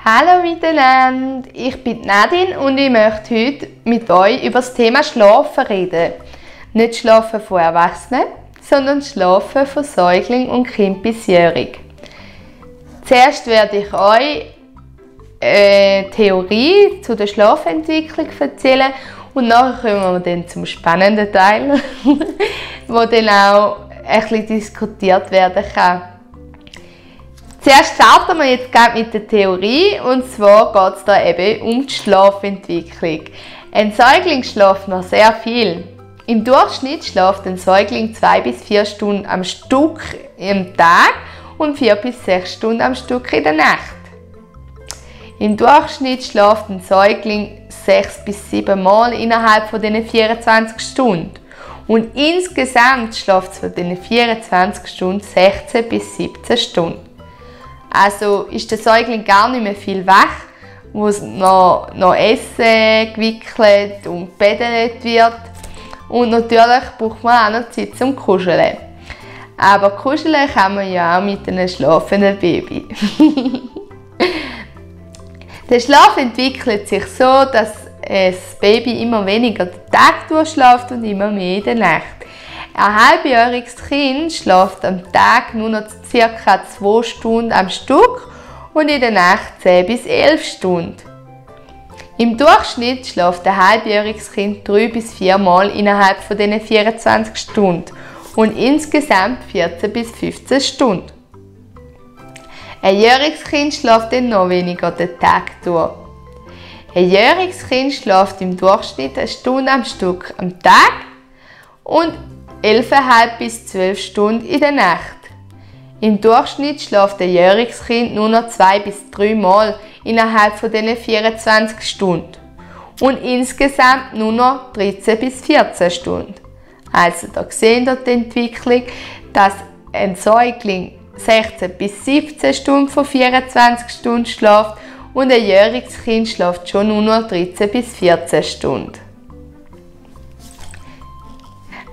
Hallo miteinander, ich bin Nadine und ich möchte heute mit euch über das Thema Schlafen reden. Nicht Schlafen von Erwachsenen, sondern Schlafen von Säugling und Kind bis jährig. Zuerst werde ich euch eine Theorie zu der Schlafentwicklung erzählen und nachher kommen wir dann zum spannenden Teil, wo dann auch ein bisschen diskutiert werden kann. Zuerst starten wir jetzt mit der Theorie, und zwar geht es da eben um die Schlafentwicklung. Ein Säugling schläft noch sehr viel. Im Durchschnitt schläft ein Säugling 2 bis 4 Stunden am Stück am Tag und 4 bis 6 Stunden am Stück in der Nacht. Im Durchschnitt schläft ein Säugling 6 bis 7 Mal innerhalb von diesen 24 Stunden. Und insgesamt schläft es von diesen 24 Stunden 16 bis 17 Stunden. Also ist der Säugling gar nicht mehr viel wach, wo es noch Essen gewickelt und gebädelt wird. Und natürlich braucht man auch noch Zeit zum Kuscheln. Aber kuscheln kann man ja auch mit einem schlafenden Baby. Der Schlaf entwickelt sich so, dass das Baby immer weniger den Tag durchschläft und immer mehr in der Nacht. Ein halbjähriges Kind schläft am Tag nur noch ca. 2 Stunden am Stück und in der Nacht 10 bis 11 Stunden. Im Durchschnitt schläft ein halbjähriges Kind 3 bis 4 Mal innerhalb von diesen 24 Stunden und insgesamt 14 bis 15 Stunden. Ein jähriges Kind schläft dann noch weniger den Tag durch. Ein jähriges Kind schläft im Durchschnitt 1 Stunde am Stück am Tag und 11,5 bis 12 Stunden in der Nacht. Im Durchschnitt schläft ein jähriges Kind nur noch 2 bis 3 Mal innerhalb von diesen 24 Stunden und insgesamt nur noch 13 bis 14 Stunden. Also da sehen wir die Entwicklung, dass ein Säugling 16 bis 17 Stunden von 24 Stunden schläft und ein jähriges Kind schläft schon nur noch 13 bis 14 Stunden.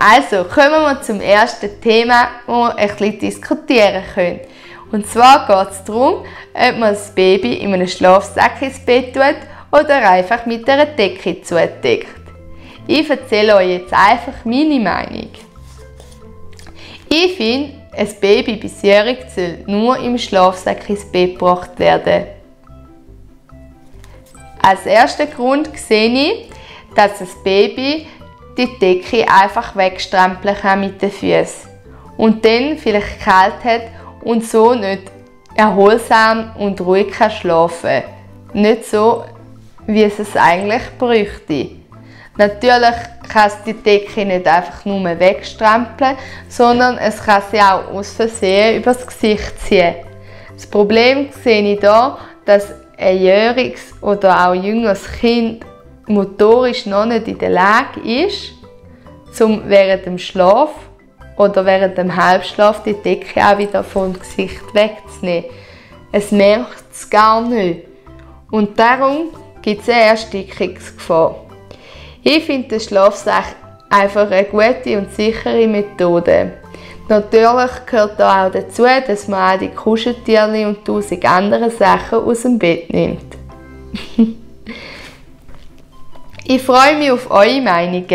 Also kommen wir zum ersten Thema, das wir ein bisschen diskutieren können. Und zwar geht es darum, ob man das Baby in einem Schlafsack ins Bett tut oder einfach mit einer Decke zudeckt. Ich erzähle euch jetzt einfach meine Meinung. Ich finde, ein Baby bis jährig soll nur im Schlafsack ins Bett gebracht werden. Als ersten Grund sehe ich, dass das Baby die Decke einfach wegstrampeln kann mit den Füßen und dann vielleicht kalt hat und so nicht erholsam und ruhig kann schlafen. Nicht so, wie es eigentlich bräuchte. Natürlich kann es die Decke nicht einfach nur wegstrampeln, sondern es kann sie auch aus Versehen übers Gesicht ziehen. Das Problem sehe ich hier, dass ein jähriges oder auch jüngeres Kind motorisch noch nicht in der Lage ist, um während dem Schlaf oder während dem Halbschlaf die Decke auch wieder vom Gesicht wegzunehmen. Es merkt es gar nicht. Und darum gibt es eine Erstickungsgefahr. Ich finde den Schlafsack einfach eine gute und sichere Methode. Natürlich gehört da auch dazu, dass man auch die Kuscheltierchen und 1000 andere Sachen aus dem Bett nimmt. Ich freue mich auf eure Meinungen.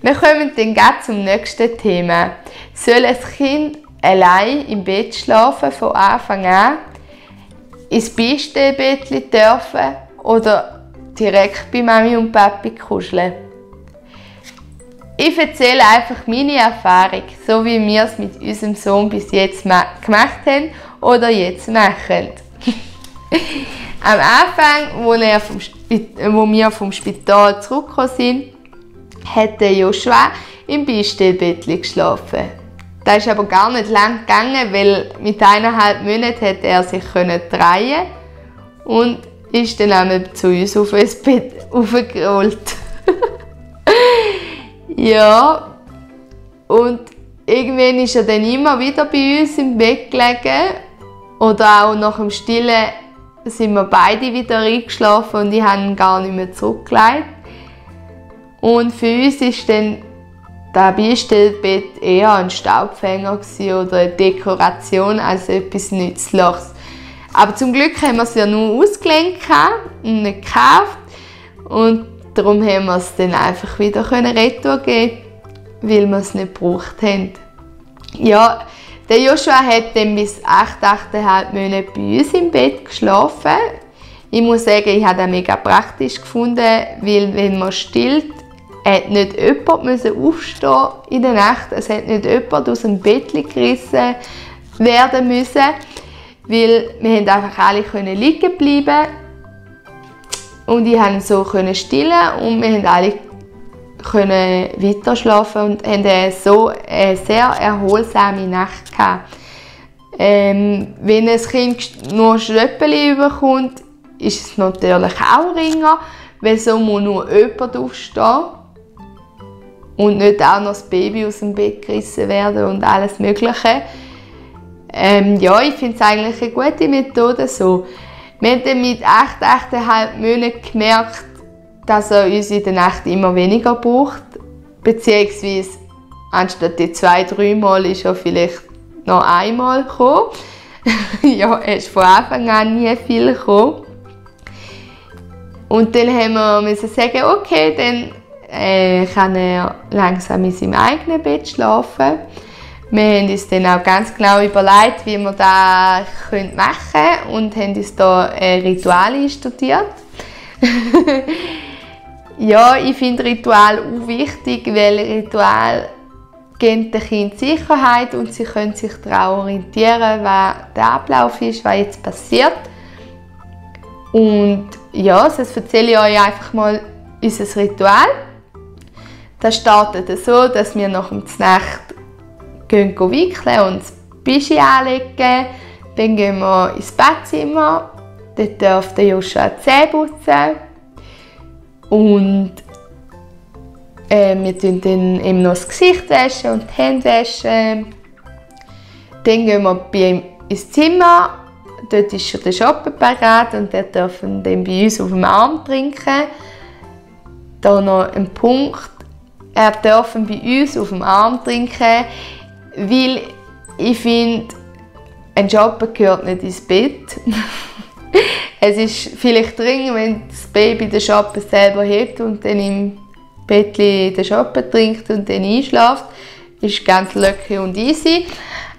Wir kommen dann gleich zum nächsten Thema. Soll ein Kind allein im Bett schlafen von Anfang an, ins Beistellbettchen dürfen oder direkt bei Mami und Papi kuscheln? Ich erzähle einfach meine Erfahrung, so wie wir es mit unserem Sohn bis jetzt gemacht haben oder jetzt machen. Am Anfang, wo wir vom Spital zurückgekommen sind, hat Joshua im Beistellbettchen geschlafen. Das ist aber gar nicht lang gegangen, weil mit 1,5 Monaten hat er sich drehen und ist dann einmal zu uns auf das Bett aufgerollt. Ja, und irgendwann ist er dann immer wieder bei uns im Bett gelegen. Oder auch nach dem Stillen sind wir beide wieder eingeschlafen und ich habe ihn gar nicht mehr zurückgelegt. Und für uns war dann das Beistellbett eher ein Staubfänger oder eine Dekoration als etwas Nützliches. Aber zum Glück haben wir es ja nur ausgelernt und nicht gekauft. Und darum haben wir es dann einfach wieder retour geben, weil wir es nicht gebraucht haben. Ja, der Joshua hat dann bis 8,5 Monate bei uns im Bett geschlafen. Ich muss sagen, ich habe das mega praktisch gefunden, weil wenn man stillt, hat nicht jemand aufstehen in der Nacht. Es hat nicht jemand aus dem Bett gerissen werden müssen, weil wir einfach alle liegen bleiben und ich konnte so stillen und wir alle können weiter schlafen und haben so eine sehr erholsame Nacht gehabt. Wenn ein Kind nur Schlöppeli bekommt, ist es natürlich auch ringer, weil so muss nur jemand aufstehen und nicht auch noch das Baby aus dem Bett gerissen werden und alles Mögliche. Ja, ich finde es eigentlich eine gute Methode so. Wir haben dann mit 8,5 Monaten gemerkt, dass er uns in der Nacht immer weniger braucht. Beziehungsweise anstatt die 2-3 Mal ist er vielleicht noch einmal gekommen. Ja, er ist von Anfang an nie viel gekommen. Und dann haben wir sagen, okay, dann kann er langsam in seinem eigenen Bett schlafen. Wir haben uns dann auch ganz genau überlegt, wie wir das machen können und haben uns da Rituale studiert. Ja, ich finde Ritual auch wichtig, weil Ritual geben den Kindern Sicherheit und sie können sich daran orientieren, was der Ablauf ist, was jetzt passiert. Und ja, das erzähle ich euch einfach mal unser Ritual. Das startet so, dass wir nach der Nacht gehen wickeln und das Bischi anlegen. Dann gehen wir ins Badzimmer. Dort darf der Joshua die Zähne putzen. Und wir tun dann eben noch das Gesicht waschen und die Hände waschen. Dann gehen wir bei ihm ins Zimmer. Dort ist schon der Shoppen bereit und der darf dann bei uns auf dem Arm trinken. Da noch ein Punkt. Er darf bei uns auf dem Arm trinken, weil ich finde, ein Shoppen gehört nicht ins Bett. Es ist vielleicht dringend, wenn das Baby den Shoppen selber hebt und dann im Bettchen den Shoppen trinkt und dann einschläft. Ist ganz locker und easy.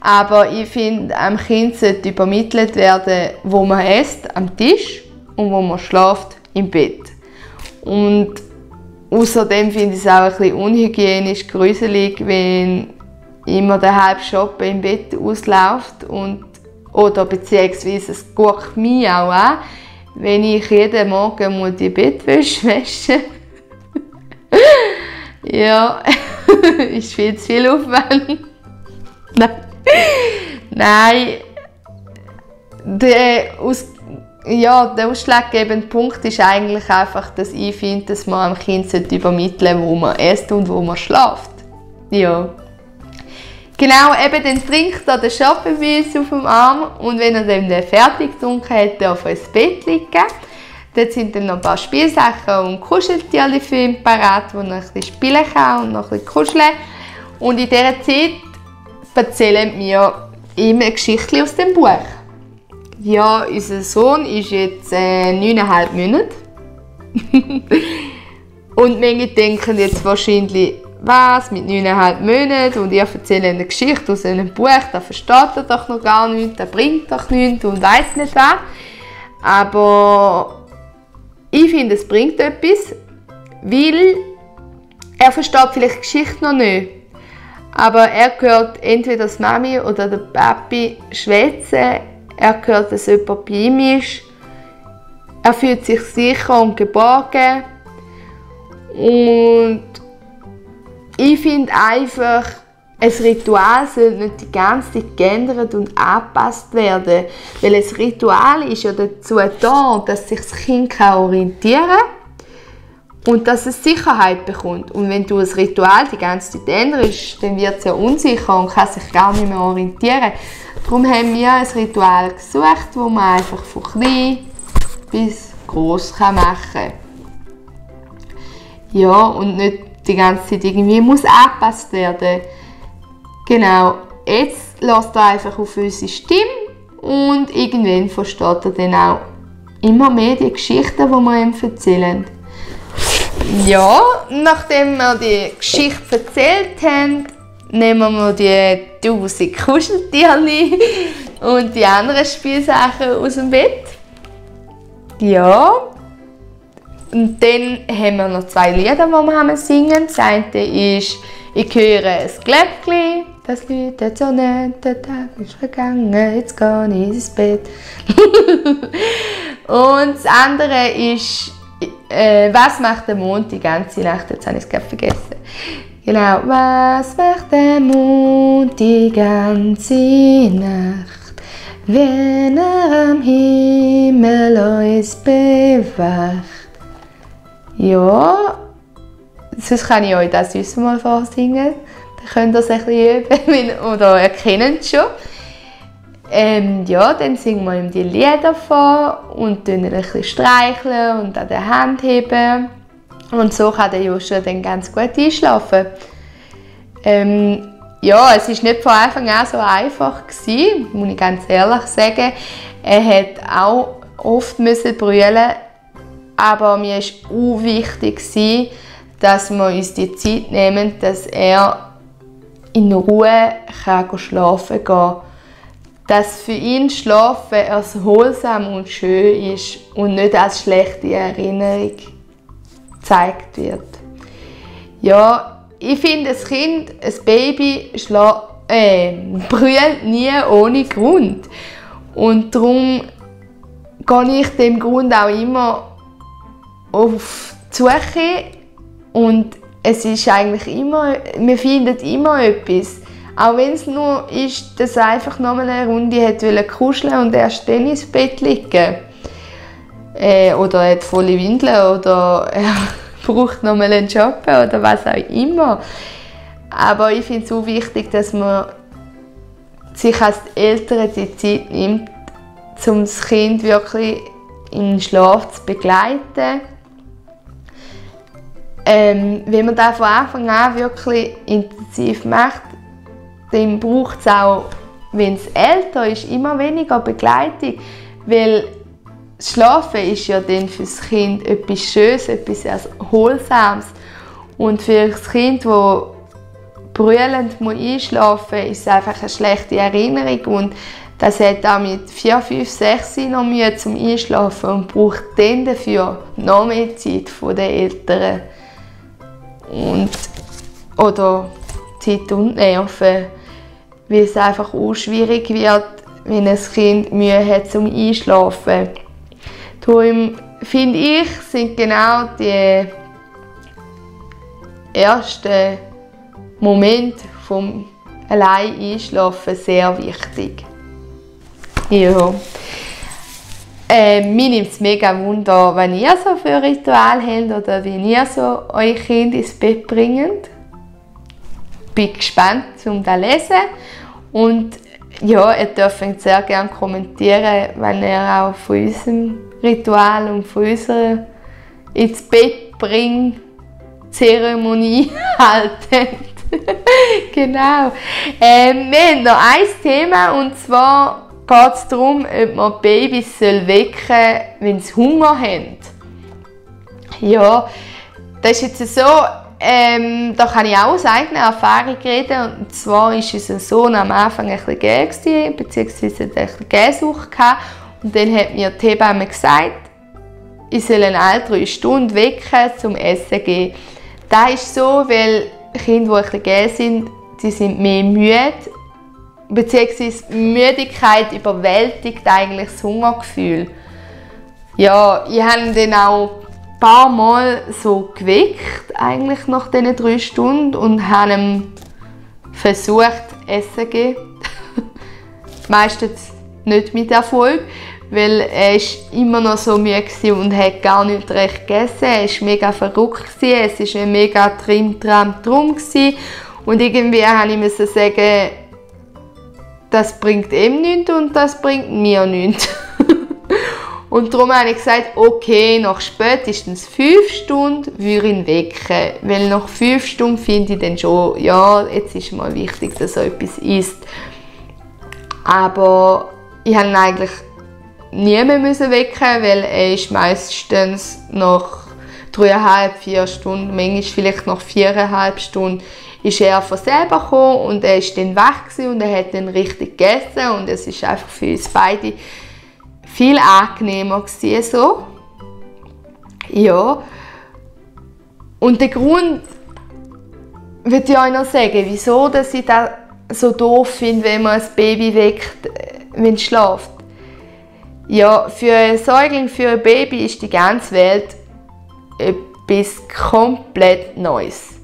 Aber ich finde, am Kind sollte übermittelt werden, wo man isst, am Tisch und wo man schläft, im Bett. Und außerdem finde ich es auch ein bisschen unhygienisch, gruselig, wenn immer der halbe Shoppen im Bett ausläuft oder beziehungsweise es guckt mich auch an, wenn ich jeden Morgen die Bettwäsche waschen muss. Ja, ist viel zu viel Aufwand. Nein. Der ausschlaggebende Punkt ist eigentlich einfach, dass ich finde, dass man am Kind übermitteln sollte, wo man isst und wo man schläft. Ja. Genau, eben dann trinkt er den Shoppen bei uns auf dem Arm und wenn er dann fertig getrunken hat, darf er ins Bett liegen. Dort sind dann noch ein paar Spielsachen und Kuscheltierchen für ihn parat, wo er ein bisschen spielen kann und noch ein bisschen kuscheln. Und in dieser Zeit erzählen wir ihm eine Geschichte aus dem Buch. Ja, unser Sohn ist jetzt 9,5 Monate. Und manche denken jetzt wahrscheinlich, was, mit 9,5 Monaten und ich erzähle eine Geschichte aus einem Buch, das versteht er doch noch gar nicht, das bringt doch nichts und weiss nicht was. Aber ich finde, es bringt etwas, weil er versteht vielleicht die Geschichte noch nicht. Aber er hört entweder das Mami oder der Papi schwätzen, er hört, dass jemand bei ihm ist, er fühlt sich sicher und geborgen. Und ich finde einfach, ein Ritual soll nicht die ganze Zeit geändert und angepasst werden. Weil ein Ritual ist ja dazu da, dass sich das Kind orientieren kann und dass es Sicherheit bekommt. Und wenn du ein Ritual die ganze Zeit änderst, dann wird es ja unsicher und kann sich gar nicht mehr orientieren. Darum haben wir ein Ritual gesucht, das man einfach von klein bis gross machen kann. Ja, und nicht die ganze Zeit irgendwie muss angepasst werden. Genau, jetzt lasst ihr einfach auf unsere Stimme Und irgendwann versteht er dann auch immer mehr die Geschichten, die wir ihm erzählen. Ja, nachdem wir die Geschichte erzählt haben, nehmen wir die 1000 Kuscheltierchen und die anderen Spielsachen aus dem Bett. Ja. Und dann haben wir noch 2 Lieder, die wir singen. Das eine ist «Ich höre es Glöckchen, das läutet so nett, der Tag ist vergangen, jetzt gehe ich ins Bett.» Und das andere ist «Was macht der Mond die ganze Nacht?» Jetzt habe ich es gerade vergessen. Genau. «Was macht der Mond die ganze Nacht, wenn er am Himmel uns bewacht?» Ja, sonst kann ich euch das sonst mal vorsingen. Dann könnt ihr es ein bisschen üben oder erkennen es schon. Ja, dann singen wir ihm die Lieder vor und ein bisschen streicheln und an der Hand heben. Und so kann der Joshua dann ganz gut einschlafen. Ja, es war nicht von Anfang an so einfach gewesen, muss ich ganz ehrlich sagen. Er musste auch oft brüllen. Aber mir war auch wichtig, dass wir uns die Zeit nehmen, dass er in Ruhe schlafen kann. Dass für ihn Schlafen erholsam und schön ist und nicht als schlechte Erinnerung gezeigt wird. Ja, ich finde, ein Kind, ein Baby, brüllt nie ohne Grund. Und darum gehe ich dem Grund auch immer auf die Suche und es ist eigentlich immer, wir finden immer etwas. Auch wenn es nur ist, dass er einfach noch mal eine Runde wollte kuscheln und erst dann ins Bett liegen. Oder er hat volle Windeln oder er braucht noch mal einen Job oder was auch immer. Aber ich finde es auch wichtig, dass man sich als Eltern die Zeit nimmt, um das Kind wirklich in den Schlaf zu begleiten. Wenn man das von Anfang an wirklich intensiv macht, dann braucht es auch, wenn es älter ist, immer weniger Begleitung. Weil das Schlafen ist ja dann für das Kind etwas Schönes, etwas Erholsames. Und für das Kind, das brüllend einschlafen muss, ist es einfach eine schlechte Erinnerung. Und das hat auch mit 4, 5, 6 noch Mühe zum Einschlafen und braucht dann dafür noch mehr Zeit von den Eltern. Oder Zeit und Nerven, weil es einfach auch schwierig wird, wenn ein Kind Mühe hat zum Einschlafen. Darum finde ich, sind genau die ersten Momente vom Allein-Einschlafen sehr wichtig. Ja. Mir nimmt es mega Wunder, wenn ihr so für ein Ritual habt oder wie ihr so euer Kind ins Bett bringt. Bin gespannt, um das zu lesen. Und ja, ihr dürft sehr gerne kommentieren, wenn ihr auch von unserem Ritual und von unserer ins Bett bringen Zeremonie haltet. Genau. Wir haben noch ein Thema und zwar geht es darum, ob man Babys wecken soll, wenn sie Hunger haben. Ja, das ist jetzt so, da kann ich auch aus eigener Erfahrung reden. Und zwar war unser Sohn am Anfang ein bisschen gäh, beziehungsweise ein bisschen Gähsucht gehabt. Und dann hat mir die Hebamme gesagt, ich soll ihn alle 3 Stunden wecken, zum Essen zu gehen. Das ist so, weil Kinder, die ein bisschen gäh sind, die sind mehr müde. Beziehungsweise die Müdigkeit überwältigt eigentlich das Hungergefühl. Ja, ich habe ihn dann auch ein paar Mal so geweckt, eigentlich nach diesen 3 Stunden, und habe ihm versucht, Essen zu geben. Meistens nicht mit Erfolg, weil er immer noch so müde war und hat gar nicht recht gegessen. Er war mega verrückt, es war ein mega Trim-Tram-Drum. Und irgendwie musste ich sagen, das bringt ihm nichts und das bringt mir nichts. Und darum habe ich gesagt, okay, nach spätestens 5 Stunden würde ich ihn wecken. Weil nach 5 Stunden finde ich dann schon, ja, jetzt ist mal wichtig, dass er etwas isst. Aber ich musste ihn eigentlich nie mehr wecken, weil er ist meistens nach 3,5–4 Stunden, manchmal vielleicht nach 4,5 Stunden, ist er von selber gekommen und er ist dann weg und er hat dann richtig gegessen und es ist einfach für uns beide viel angenehmer gewesen, so. Ja. Und der Grund, würde ich euch noch sagen, wieso dass ich das so doof finde, wenn man ein Baby weckt, wenn es schläft. Ja, für ein Säugling, für ein Baby ist die ganze Welt etwas komplett Neues.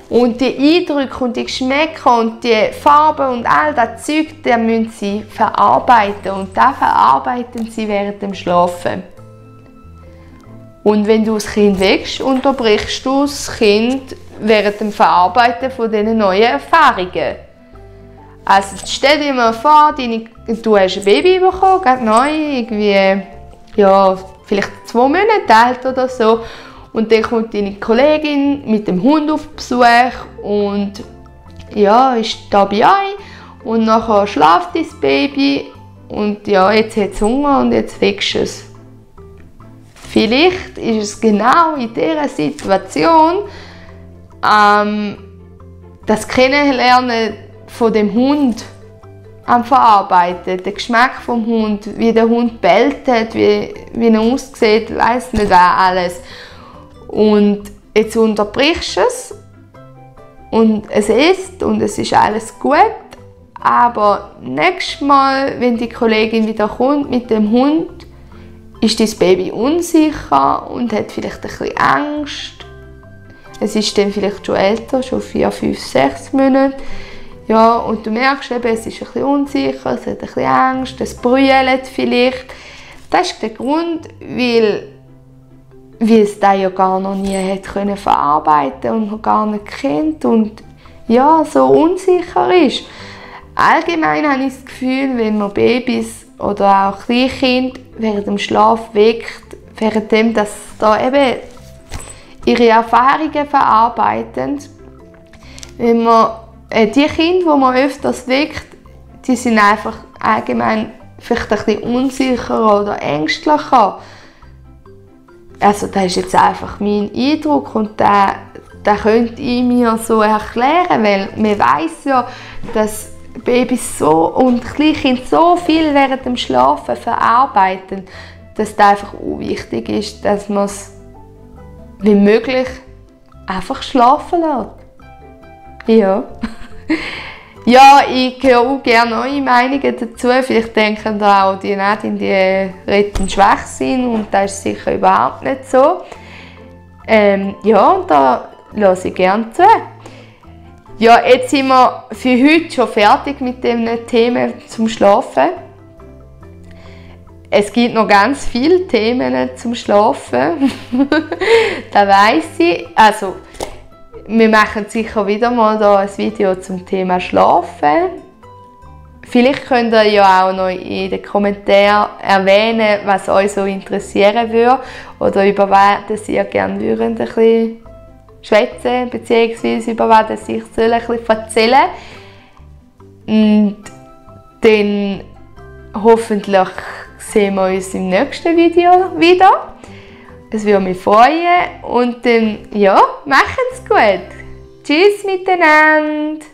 Und die Eindrücke und die Geschmäcker und die Farben und all das Zeug, das müssen sie verarbeiten. Und das verarbeiten sie während dem Schlafen. Und wenn du das Kind weckst, unterbrichst du das Kind während dem Verarbeiten von diesen neuen Erfahrungen. Also stell dir mal vor, du hast ein Baby bekommen, gerade neu, irgendwie, ja, vielleicht 2 Monate alt oder so. Und dann kommt deine Kollegin mit dem Hund auf Besuch und ja, ist da bei euch. Und nachher schläft das Baby und ja, jetzt hat es Hunger und jetzt weckst du es. Vielleicht ist es genau in dieser Situation das Kennenlernen von dem Hund am Verarbeiten, der Geschmack vom Hund, wie der Hund bellt hat, wie er aussieht, weiss nicht wer alles. Und jetzt unterbrichst du es und es isst und es ist alles gut, aber nächstes Mal, wenn die Kollegin wieder kommt mit dem Hund, ist das Baby unsicher und hat vielleicht ein bisschen Angst. Es ist dann vielleicht schon älter, schon 4, 5, 6 Monate. Ja, und du merkst eben, es ist ein bisschen unsicher, es hat ein bisschen Angst, es brüllt vielleicht. Das ist der Grund, weil es das ja gar noch nie hat können verarbeiten und noch gar nicht kennt und ja, so unsicher ist. Allgemein habe ich das Gefühl, wenn man Babys oder auch Kleinkinder während dem Schlaf weckt, währenddem dass da eben ihre Erfahrungen verarbeiten, wenn man die Kinder, die man öfters weckt, die sind einfach allgemein vielleicht ein bisschen unsicherer oder ängstlicher. Also das ist jetzt einfach mein Eindruck und den könnte ich mir so erklären, weil man weiss ja, dass Babys und Kleinkinder so viel während dem Schlafen verarbeiten, dass es einfach auch wichtig ist, dass man es wie möglich einfach schlafen lässt. Ja. Ja, ich höre auch gerne eure Meinungen dazu. Vielleicht denken da auch die Nadine, die retten Schwachsinn und das ist sicher überhaupt nicht so. Ja, und da höre ich gerne zu. Ja, jetzt sind wir für heute schon fertig mit dem Thema zum Schlafen. Es gibt noch ganz viele Themen zum Schlafen. Das weiss ich. Also, wir machen sicher wieder mal da ein Video zum Thema Schlafen. Vielleicht könnt ihr ja auch noch in den Kommentaren erwähnen, was euch so interessieren würde oder über was ihr gerne würdet ein bisschen schwätzen, beziehungsweise über was ich ein bisschen erzählen soll. Und dann hoffentlich sehen wir uns im nächsten Video wieder. Es würde mich freuen und dann, ja, macht's gut. Tschüss miteinander.